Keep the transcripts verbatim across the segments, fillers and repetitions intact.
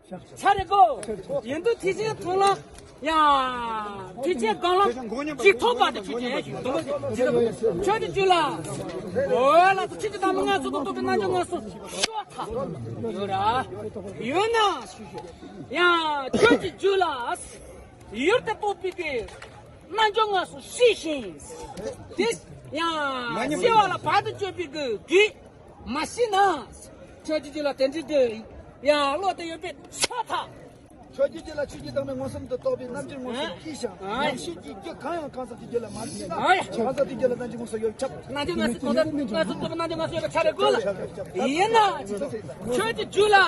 ཆ་རེད་གོ། ཡིན་དུས་ཐེག་ཆེན་མཐོང་ལམ། ཡ། ཐེག་ཆེན་སྒོམ་ལམ་གཅིག་ཐོབ་པ་དེ་ཆོས་ཅན། ཆོས་ཀྱི་རྒྱུད་ལ། འོ་ལགས་སོ། ཆོས་ཀྱི་བདག་མེད་མངོན་སུམ་དུ་རྟོགས་པའི་རྣལ་འབྱོར་མངོན་སུམ་ཤོག་ཐག་ཡོད་ར། ཡོད་ན། ཡ། ཆོས་ཀྱི་རྒྱུད་ལ། ཡུལ་དུ་རྟོགས་པའི་གི་རྣལ་འབྱོར་མངོན་སུམ་ཤེས་ཤིང་། དེ་ཡང་སྐྱེ་བ་ལ་བར་དུ་གཅོད་པའི་གི་གེགས་མ་ཤེས་ན། ཆོས་ཀྱི་རྒྱུད་ལ་དེ་འདྲའི་གི་ཡང་བློ་དེ་ཡོད་པས་ཆོག་ཐལ། ཆོས་ཀྱི་རྒྱུད་ལ་ཆོས་ཀྱི་བདག་མེད་མངོན་སུམ་དུ་རྟོགས་པའི་རྣལ་འབྱོར་མངོན་སུམ་ཨ་སྐྱེས་ཤིང་། ཨ་ཉམས་ཤེས་ཀྱི་རྒྱུད་གང་ཡང་གང་ཟག་གི་རྒྱུད་ལ་མ་སྐྱེས་ན། ཨ་གང་ཟག་དེའི་རྒྱུད་ལ་རྣལ་འབྱོར་མངོན་སུམ་ཡོད་ཁྱབ། རྣལ་འབྱོར་མངོན་སུམ་གང་ཟག་གང་ཟག་རྟོགས་པའི་རྣལ་འབྱོར་མངོན་སུམ་ཡོད་པའི་ཆ་རེད་གོ་ལ། ཡིན་ན། ཆོས་ཀྱི་རྒྱུད་ལ།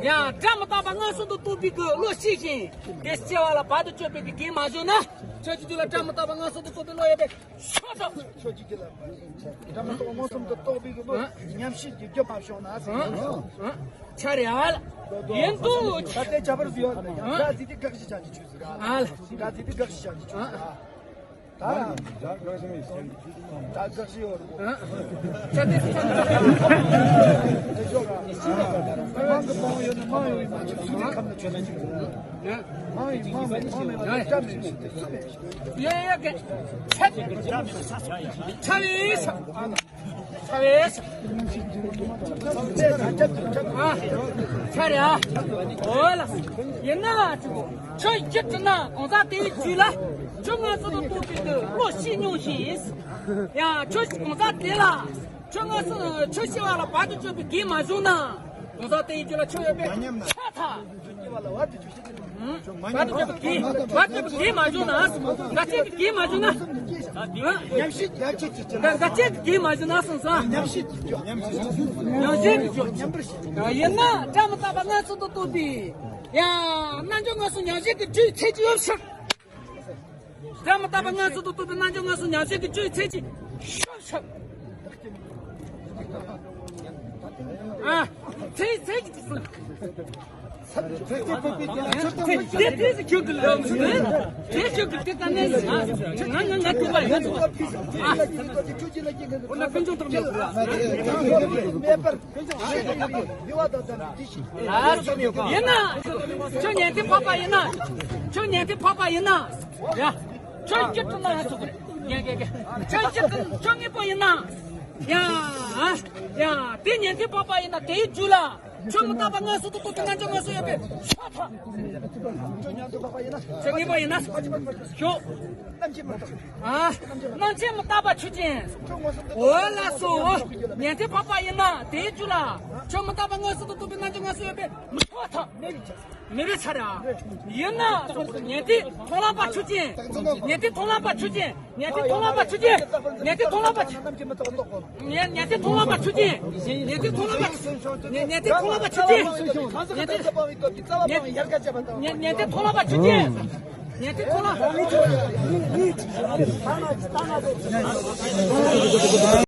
ཡང་སྒྲ་མི་རྟག་པ་མངོན་སུམ་དུ་རྟོགས་པའི་གི་བློ་ཤེས་ཤིང་། དེ་སྐྱེ་བ་ལ་བར་དུ་གཅོད་པའི་གི་གེགས་མ་བྱུང་ན། ཆོས་ཀྱི་རྒྱུད་ལ་སྒྲ་མི་རྟག་པ་མངོན་སུམ་དུ་རྟོགས་པའི་བློ་ཡོད་པས་ཆོག་ཐལ། ཆོས་ཀྱི་རྒྱུད་ལ་སྒྲ་མི་རྟག་པ་མངོན་སུམ་དུ་རྟོགས་པའི་གི་བློ་ཉམས་ཤེས་ཀྱི་རྒྱུད་མ་བྱུང་ན། ཆ་རེད་ཨ་ལ། ཡིན་དུས། ད་ལྟའི་ཁྱད་པར་ཡོད། སྒྲ་ཟེར་དེ་དགག་གཞི་བྱ་རྒྱུ་ཆོས་ཟེར། ཨ་ལ། སྒྲ་ཟེར་དེ་དགག་གཞི་བྱ་རྒྱུ་ཆོས་ཟེར། ད་ར། ད་དགག་གཞི་ཡོད་རེད། ཆ་དེ་ཚོ་ཆ་དེ་ཚོ། དེ་ཚོ་ག་མང་གི་མང་ཡོད་ན་མང་ཡོད་ཡིན་མ་ཅིག་སུ་ནི་ཁམས་ན་ཆོས་ན་ཅིག་མང་ཡིན་མང་མེད་མང་མེད་ལ་སྐྲ་མེད་ཅིག་དེ་སུ་མེད་ཅིག་ཡ་ཡ་ག་ཆ་དེ་ཆ་དེ་ཆ་དེ་ཆ། ཨ། ཆ་རེད་ཨ། འོ་ལགས། ཡིན་ན་ལ་ཆུ་གོ། ཆོས་ཡིད་ཀྱིས་དྲིལ་ན་གང་ཟག་དེའི་རྒྱུད་ལ། ཆོས་མངོན་སུམ་དུ་རྟོགས་པའི་གི་བློ་ཤེས་མྱོང་ཞིང་། ཡང་ཆོས་གང་ཟག་དེ་ལ། ཆོས་མངོན་སུམ་ཆོས་སྐྱེ་བ་ལ་བར་དུ་གཅོད་པའི་གེགས་མ་བྱུང་ན། གང་ཟག་དེའི་རྒྱུད་ལ་ཆོས་ཡོད་པས་ཆོག་ཐལ། བར་དུ་གཅོད་པའི་གེགས། བར་དུ་གཅོད་པའི་གེགས་མ་བྱུང་ན། འགལ་རྐྱེན་གྱི་གེགས་མ་བྱུང་ན། ཉམས་ཞིབ་རྒྱ་ཆེ་ཅིག་བྱེད་ན། འགལ་རྐྱེན་གྱི་གེགས་མ་བྱུང་ན་གསུངས་སོ། ཉམས་ཞིབ་ཀྱི་ཉམས་ཞིབ་ཀྱི་ཉམས་པར་བྱེད། ཡིན་ན་སྒྲ་མི་རྟག་པ་མངོན་སུམ་དུ་རྟོགས་པའི། ཡང་རྣལ་འབྱོར་མངོན་སུམ་ཉམས་བཞེས་ཀྱི་སྤྱོད་ཡུལ་ཚད་ཀྱི་ཡོད་ཕྱིར། སྒྲ་མི་རྟག་པ་མངོན་སུམ་དུ་རྟོགས་པའི་རྣལ་འབྱོར་མངོན་སུམ་ཉམས་བཞེས་ཀྱི་སྤྱོད་ཡུལ་ཚད་ཀྱི་ཡོད་ཕྱིར། ཨ། ཚེ་ཚེ་གཅིག་གསུངས། ཚེ་ཚེ་ཕུད་པའི་དེ་ལ་ཚེ་ཚེ་དེ་ཚེ་ཁྱོད་ཀྱི་ལམ་ཟེར། དེ་ཁྱོད་ཀྱི་དེ་ལྟ་ནས་ང་ང་ང་ཐུབ་པ་ཡིན། ཨ། འོ་ན་ཀུན་འབྱུང་ཐོག་ནས་མེད་པར། ཡིན་ན། ཁྱོད་ཉན་ཐོས་འཕགས་པ་ཡིན་ན། ཁྱོད་ཉན་ཐོས་འཕགས་པ་ཡིན་ན། ཡ། ཁྱོད་སྐྱིད་དུ་ན་ཡང་ཚོགས་རེད། ངས་ངས་ངས། ཁྱོད་སྐྱིད་དུ་ཁྱོད་དངོས་པོ་ཡིན་ན། ཡ། ཡ། དེ་ཉན་ཐོས་འཕགས་པ་ཡིན་ན་དེའི་རྒྱུད་ལ། ཆོས་མི་རྟག་པ་མངོན་སུམ་དུ་རྟོགས་པའི་རྣལ་འབྱོར་མངོན་སུམ་ཡོད་པས་ཆོག་ཐལ། ཁྱོད་དངོས་པོ་ཡིན་ན། ཤོག་ཨ། རྣམ་མཁྱེན་མི་རྟག་པ་ཆོས་ཅན། འོ་ལགས་སོ། ཉན་ཐོས་འཕགས་པ་ཡིན་ན་དེའི་རྒྱུད་ལ། ཆོས་མི་རྟག་པ་མངོན་སུམ་དུ་རྟོགས་པའི་རྣལ་འབྱོར་མངོན་སུམ་ཡོད་པས་མི་ཆོག་ཐལ། མེད་པའི་ཕྱིར། ཡིན་ན། ཉན་ཐོས་མཐོང་ལམ་པ་ཆོས་ཅན། ཉན་ཐོས་མཐོང་ལམ་པ་ཆོས་ཅན། ཉན་ཐོས་མཐོང་ལམ་པ་ཆོས་ཅན། ཉན་ཐོས་མཐོང་ལམ་པ་ཆོས། ཉན་ཉན་ཐོས་མཐོང་ལམ་པ་ཆོས་ཅན། ཉན་ཐོས་མཐོང་ལམ་པ་ཆོས། ཉན་ཉན་ཐོས་མཐོང་ལམ་པ་ཆོས་ཅན། ཉན་ཐོས། ཉན་ཉན་ཐོས་མཐོང་ལམ་པ་ཆོས་ཅན། ཉན་ཐོས་མཐོང་ལམ།